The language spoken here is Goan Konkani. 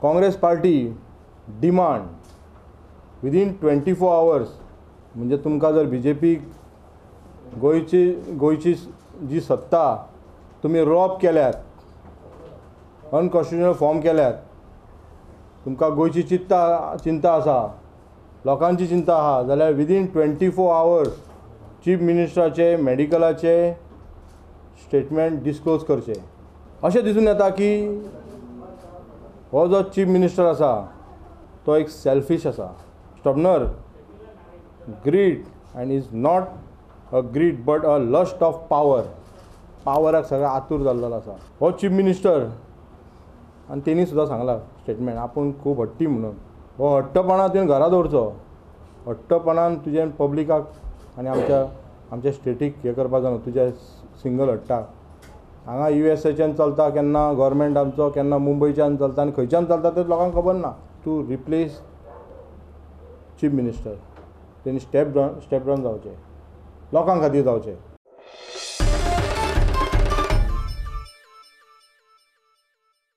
Congress party demand within 24 hours, म्हणजे तुमकां जर बी जे पी गोंयची गोंयची जी सत्ता तुमी रॉब केल्यात, अनकॉन्स्टिट्युशनल फॉर्म केल्यात, तुमकां गोंयची चिंता आसा, लोकांची चिंता आहा, जाल्यार विदीन 24 आवर्स चीफ मिनिस्टराचे मेडिकलाचे स्टेटमेंट डिस्क्लोज करचे. अशें दिसून येता की हो जो चीफ मिनिस्टर आसा तो एक सेल्फीश आसा, stubborn, greed, and is not a greed but a lust of power. पावराक सगळें आतूर जाल्लो आसा हो चीफ मिनिस्टर. आनी तेणी सुद्दां सांगलां स्टेटमेंट आपूण खूब हट्टी म्हणून. हो हट्टपणा तुवें घरा दवरचो, हट्टपणान तुजें पब्लिकाक आनी आमच्या आमच्या स्टेटीक हें करपा जायना. तुज्या सिंगल हट्टाक हांगा यू एस एच्यान चलता, केन्ना गोवोरमेंट आमचो, केन्ना मुंबयच्यान चलता आनी खंयच्यान चलता तें लोकांक खबर ना. तूं रिप्लेस चीफ मिनिस्टर, तेणी स्टेप डावन जावचें, लोकां खातीर जावचें.